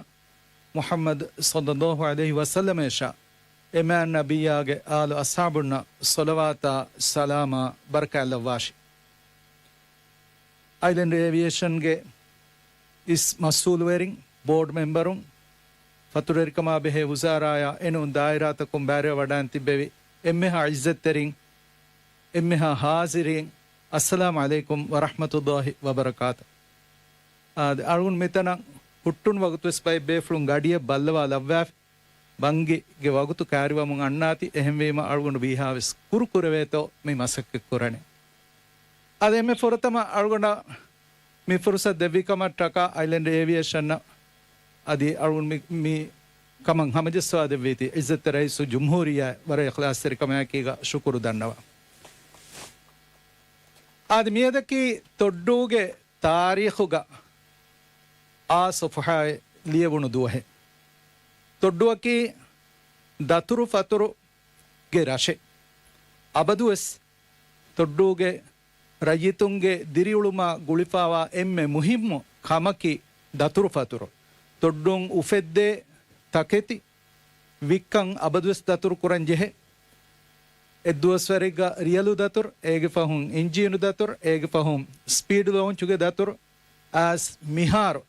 މުޙައްމަދު ޞައްލަﷲ ޢަލައިހި ވަސައްލަމައަށް، އެމާތް ނަބިއްޔާގެ އާލު އަޞްޙާބުންނަށް ޞަލަވާތާ ސަލާމާ ބަރަކާތްލައްވާށި. އައިލެންޑް އޭވިއޭޝަންގެ އިސް މަސްއޫލުވެރިން، ބޯޑް މެމްބަރުން، ފަތުރުވެރިކަމާ ބެހޭ ވުޒާރާއާ އެނޫން ދާއިރާތަކުން ބައިވެރިވެ ވަޑައިން ތިއްބެވި އެންމެހާ ޢިއްޒަތްތެރިން، އެންމެހާ ޙާޟިރީން، އައްސަލާމް ޢަލައިކުމް ވަރަޙްމަތުﷲ ވަބަރަކާތު. އާދެ، އަޅުގަނޑު މިތަނަށް ހުއްޓުނު ވަގުތުވެސް ބައެއް ބޭފުޅުން ގަޑިއަށް ބައްލަވާލައްވާފި. ބަންގިގެ ވަގުތު ކައިރިވަމުން އަންނާތި، އެހެންވީމަ އަޅުގަނޑު ވީހާވެސް ކުރުކުރެވޭތޯ މި މަސައްކަތް ކުރަނީ. އަދި އެންމެ ފުރަތަމަ އަޅުގަނޑަށް މި ފުރުސަތު ދެއްވި ކަމަށްޓަކާ އައިލެންޑް އޭވިއޭޝަނަށް އަދި އަޅުގަނޑު މި، މި ކަމަށް ހަމަޖައްސަވާ ދެއްވީތި ޢިއްޒަތްތެރި ރައީސުލްޖުމްހޫރިއްޔާ ވަރަށް އިޚްލާޞްތެރިކަމާއެކީގަ ޝުކުރު ދަންނަވަން. އާދެ، މިއަދަކީ ތޮއްޑޫގެ ތާރީޚުގަ އާ ޞަފުޙާއެއް ލިޔެވުނު ދުވަހެއް. ތޮއްޑުއަކީ ދަތުރު ފަތުރުގެ ރަށެއް. އަބަދުވެސް ތޮއްޑޫގެ ރައްޔިތުންގެ ދިރިއުޅުމާ ގުޅިފާވާ އެންމެ މުހިއްމު ކަމަކީ ދަތުރު ފަތުރު. ތޮއްޑުން އުފެއްދޭ ތަކެތި ވިއްކަން އަބަދުވެސް ދަތުރު ކުރަން ޖެހޭ. އެއްދުވަސްވަރެއްގަ ރިޔަލު ދަތުރު، އޭގެ ފަހުން އިންޖީނު ދަތުރު، އޭގެ ފަހުން ސްޕީޑް ލޯންޗުގެ ދަތުރު. އައިސް މިހާރު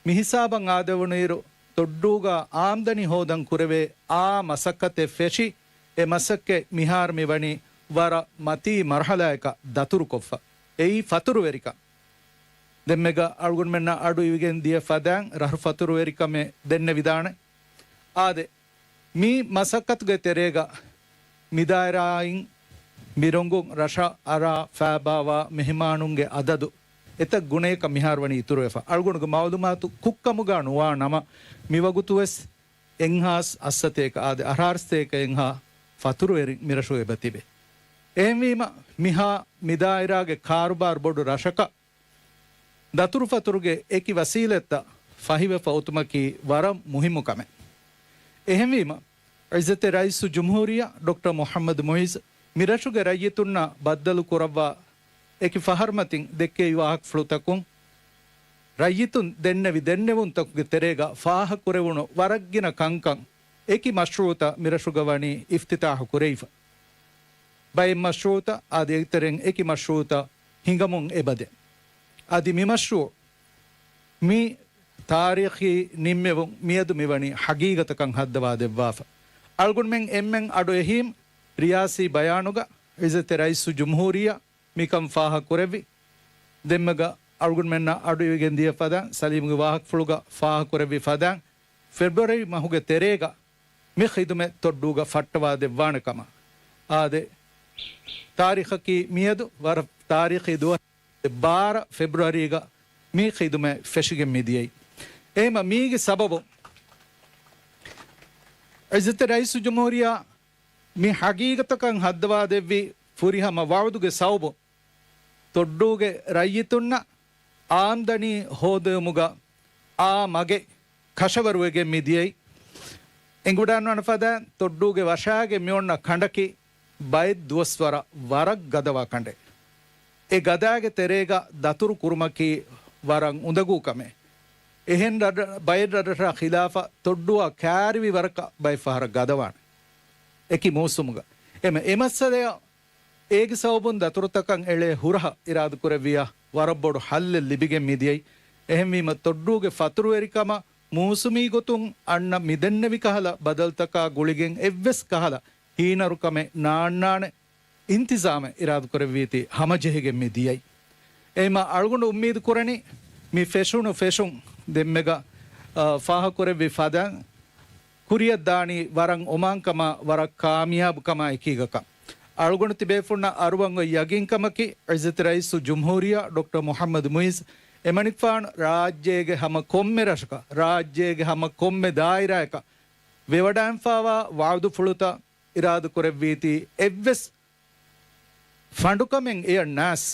މިހިސާބަށް އާދެވުނުއިރު، ތޮއްޑޫގަ އާމްދަނީ ހޯދަން ކުރެވޭ އާ މަސައްކަތެއް ފެށި، އެ މަސައްކަތް މިހާރު މިވަނީ ވަރަށް މަތީ މަރުޙަލާއަކަށް ދަތުރުކޮށްފަ. އެއީ ފަތުރުވެރިކަން. ދެންމެގަ އަޅުގަނޑުމެންނަށް އަޑު އިވިގެން ދިޔަ ފަދައިން ރަށު ފަތުރުވެރިކަމެއް ދެންނެވިދާނެ. އާދެ، މި މަސައްކަތުގެ ތެރޭގަ މިދާއިރާއިން މިރޮނގުން ރަށަށް އަރާ ފައިބާވާ މެހެމާނުންގެ އަދަދު އެތައް ގުނަޔަކަށް މިހާރު ވަނީ އިތުރުވެފަ. އަޅުގަނޑުގެ މައުލޫމާތު ކުށްކަމުގަ ނުވާ ނަމަ، މިވަގުތުވެސް އެއްހާސް އަށްސަތޭކަ އާދެ، އަށާރަ ސަތޭކައެއްހާ ފަތުރުވެރިން މިރަށުގަ އެބަތިބެ. އެހެންވީމަ، މިހާ މިދާއިރާގެ ކާރުބާރު ބޮޑު ރަށަކަށް ދަތުރުފަތުރުގެ އެކި ވަސީލަތްތައް ފަހިވެފަ އޮތުމަކީ ވަރަށް މުހިއްމު ކަމެއް. އެހެންވީމަ، ޢިއްޒަތްތެރި ރައީސުލްޖުމްހޫރިއްޔާ ޑޮކްޓަރ މުޙައްމަދު މުޢިއްޒު މިރަށުގެ ރައްޔިތުންނާ ބައްދަލު ކުރައްވާ އެކި ފަހަރުމަތިން ދެއްކެވި ވާހަކަފުޅުތަކުން، ރައްޔިތުން ދެންނެވި ދެންނެވުންތަކުގެ ތެރޭގަ ފާހަގަކުރެވުނު ވަރަށްގިނަ ކަންކަން، އެކި މަޝްރޫޢުތައް މިރަށުގަ ވަނީ އިފްތިތާޙު ކުރެވިފަ. ބައެއް މަޝްރޫޢުތައް އާދެ، އެތެރެއިން އެކި މަޝްރޫޢުތައް ހިނގަމުން އެބަދޭ. އަދި މި މަޝްރޫޢު މި ތާރީޚީ ނިންމެވުން މިއަދު މިވަނީ ހަގީގަތަކަށް ހައްދަވާ ދެއްވާފަ. އަޅުގަނޑުމެން އެންމެން އަޑު އެހީމް ރިޔާސީ ބަޔާނުގަ ޢިއްޒަތްތެރި ރައީސުލްޖުމްހޫރިއްޔާ މިކަން ފާހަގަކުރެއްވި. ދެންމެގަ އަޅުގަނޑުމެންނަށް އަޑު އިވިގެން ދިޔަ ފަދައިން، ސަލީމްގެ ވާހަކަފުޅުގަ ފާހަގަކުރެއްވި ފަދައިން، ފެބްރުއަރީ މަހުގެ ތެރޭގަ މި ޚިދުމަތް ތޮއްޑޫގަ ފައްޓަވާ ދެއްވާނެ ކަމަށް. އާދެ، ތާރީޚަކީ މިއަދު ވަރަށް ތާރީޚީ ދުވަހެއް، ބާރަ ފެބްރުއަރީގަ މި ޚިދުމަތް ފެށިގެން މިދިޔައީ. އެހެންމަ މީގެ ސަބަބު، ޢިއްޒަތްތެރި ރައީސުލްޖުމްހޫރިއްޔާ މި ހަގީގަތަކަށް ހައްދަވާ ދެއްވި ފުރިހަމަ ވަޢުދުގެ ސަބަބުން، ތޮއްޑޫގެ ރައްޔިތުންނަށް އާމްދަނީ ހޯދުމުގަ އާ މަގެއް ކަށަވަރުވެގެން މިދިޔައީ. އެނގިވަޑައިގަންނަވާ ފަދައިން ތޮއްޑޫގެ ވަށާގެ މިއޮންނަ ކަނޑަކީ ބައެއް ދުވަސްވަރަށް ވަރަށް ގަދަވާ ކަނޑެއް. އެ ގަދައިގެ ތެރޭގަ ދަތުރު ކުރުމަކީ ވަރަށް އުނދަގޫ ކަމެއް. އެހެން ރަށް، ބައެއް ރަށްރަށާ ޚިލާފަށް ތޮއްޑޫއާ ކައިރިވި ވަރަކަށް ބައެއް ފަހަރަށް ގަދަވާނެ އެކި މޫސުމުގަ. އެމަ، އެ މައްސަލަޔަށް އޭގެ ސަބަބުން ދަތުރުތަކަށް އެޅޭ ހުރަހަ އިރާދަކުރެއްވިޔާ ވަރަށް ބޮޑު ހައްލެއް ލިބިގެން މިދިޔައީ. އެހެންވީމަ ތޮއްޑޫގެ ފަތުރުވެރިކަމަށް މޫސުމީ ގޮތުން އަންނަ މިދެންނެވި ކަހަލަ ބަދަލުތަކާ ގުޅިގެން އެއްވެސް ކަހަލަ ހީނަރުކަމެއް ނާންނާނެ އިންތިޒާމެއް އިރާދަކުރެއްވީތީ ހަމަޖެހިގެން މި ދިޔައީ. އެހެންމަ އަޅުގަނޑު އުއްމީދު ކުރަނީ މި ފެށުނު ފެށުން ދެންމެގަ، އާ، ފާހަގަކުރެއްވި ފަދައިން ކުރިއަށް ދާނީ ވަރަށް އޮމާންކަމާ ވަރަށް ކާމިޔާބުކަމާ އެކީގަކަށް. އަޅުގަނޑު ތިބޭފުންނަށް އަރުވަން އޮތް ޔަގީންކަމަކީ، އިއްޒަތް ރައީސުލްޖުމްހޫރިއްޔާ ޑޮކްޓަރ މުޙައްމަދު މުޢިއްޒު އެމަނިކުފާނު ރާއްޖޭގެ ހަމަ ކޮންމެ ރަށަކަށް، ރާއްޖޭގެ ހަމަ ކޮންމެ ދާއިރާއަކަށް ވެވަޑައިންފާވާ ވަޢުދުފުޅުތައް އިރާދަކުރެއްވީތީ އެއްވެސް ފަނޑުކަމެއް އެޔަށް ނާސް،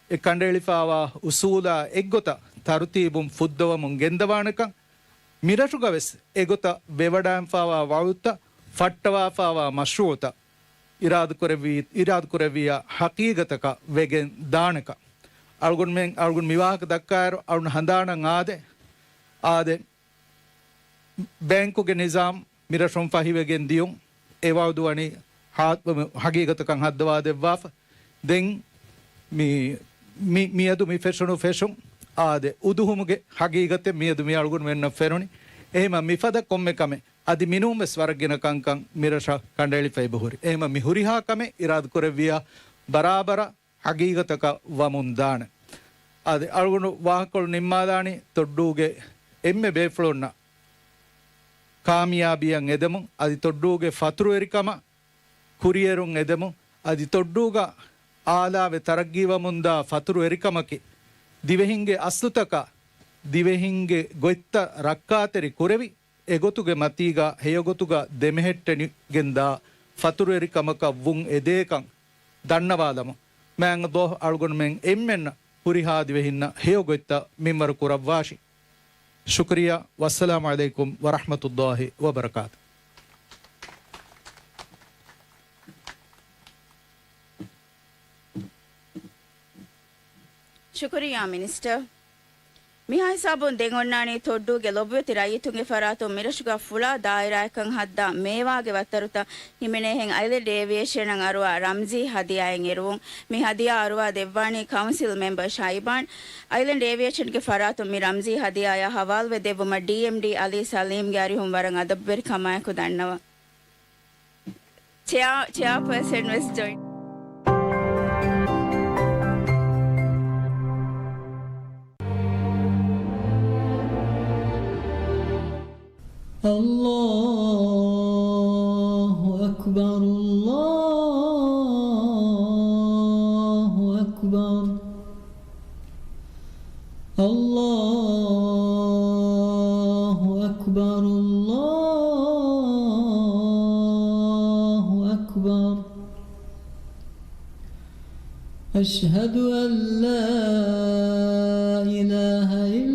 އެ ކަނޑައެޅިފާވާ އުސޫލާ އެއްގޮތަށް ތަރުތީބުން ފުއްދަވަމުން ގެންދަވާނެކަން، މިރަށުގަވެސް އެގޮތަށް ވެވަޑައިންފާވާ ވަޢުދުތައް، ފައްޓަވާފާވާ މަޝްރޫޢުތައް އިރާދަކުރެއްވީ، އިރާދަކުރެއްވިޔާ ހަޤީގަތަކަށް ވެގެން ދާނެކަން. އަޅުގަނޑުމެން، އަޅުގަނޑު މިވާހަކަ ދައްކާއިރު، އަޅުގަނޑު ހަނދާނަށް އާދެ، އާދެ، ބޭންކުގެ ނިޒާމް މިރަށުން ފަހިވެގެން ދިޔުން، އެ ވަޢުދު ވަނީ ހާ-، ހަގީގަތަކަށް ހައްދަވާދެއްވާފަ. ދެން މި، މި، މިއަދު މި ފެށުނު ފެށުން އާދެ، އުދުހުމުގެ ހަގީގަތެއް މިއަދު މި އަޅުގަނޑުމެންނަށް ފެނުނީ. އެހެމަ މިފަދަ ކޮންމެ ކަމެއް އަދި މިނޫން ވެސް ވަރަށް ގިނަ ކަންކަން މިރަށަށް ކަނޑައެޅިފަ އެބަހުރި. އެހެމަ މި ހުރިހާ ކަމެއް އިރާދަކުރެއްވިޔާ ބަރާބަރަށް ހަގީގަތަކަށް ވަމުން ދާނެ. އަދި އަޅުގަނޑު ވާހަކަކޮޅު ނިންމާލާނީ ތޮއްޑޫގެ އެންމެ ބޭފުޅުންނަށް ކާމިޔާބީއަށް އެދެމުން، އަދި ތޮއްޑޫގެ ފަތުރުވެރިކަމަށް ކުރިއެރުން އެދެމުން، އަދި ތޮއްޑޫގަ އާލާވެ ތަރައްގީވަމުންދާ ފަތުރުވެރިކަމަކީ، ދިވެހިންގެ އަސްލުތަކާ، ދިވެހިންގެ ގޮތްތައް ރައްކާތެރި ކުރެވި، އެގޮތުގެ މަތީގަ ހެޔޮގޮތުގަ ދެމެހެއްޓެނިގެންދާ ފަތުރުވެރިކަމަކަށް ވުން އެދޭކަން ދަންނަވާލަމުން، މާތް ﷲ އަޅުގަނޑުމެން އެންމެންނަށް ހުރިހާ ދިވެހިންނަށް ހެޔޮ ގޮތްތައް މިންވަރު ކުރައްވާށި. ޝުކުރިއްޔާ. ވައްސަލާމު ޢަލައިކުމް ވަރަޙްމަތުﷲި ވަބަރަކާތު. ޝުކުރިއްޔާ މިނިސްޓަރ. މިހާ ހިސާބުން ދެން އޮންނާނީ ތޮއްޑޫގެ ލޮބުވެތި ރައްޔިތުންގެ ފަރާތުން މިރަށުގަ ފުޅާ ދާއިރާއަކަށް ހައްދާ މޭވާގެ ވައްތަރުތައް ހިމެނޭހެން އައިލެންޑް އޭވިއޭޝަނަށް އަރުވާ ރަމްޒީ ހަދިޔާއެއް އެރުވުން. މި ހަދިޔާ އަރުވާ ދެއްވާނީ ކައުންސިލް މެމްބަރ ޝައިބާން. އައިލެންޑް އޭވިއޭޝަންގެ ފަރާތުން މި ރަމްޒީ ހަދިޔާޔާ ހަވާލުވެ ދެއްވުމަށް ޑީއެމްޑީ އަލީ ސަލީމްގެ އަރިހުން ވަރަށް އަދަބުވެރި ކަމާއެކު ދަންނަވަން. ޗެއާ، ޗެއާޕާސަން ވެސް ޖޮއިން. الله أكبر، الله أكبر. الله أكبر، الله أكبر. أشهد أن لا إله إلا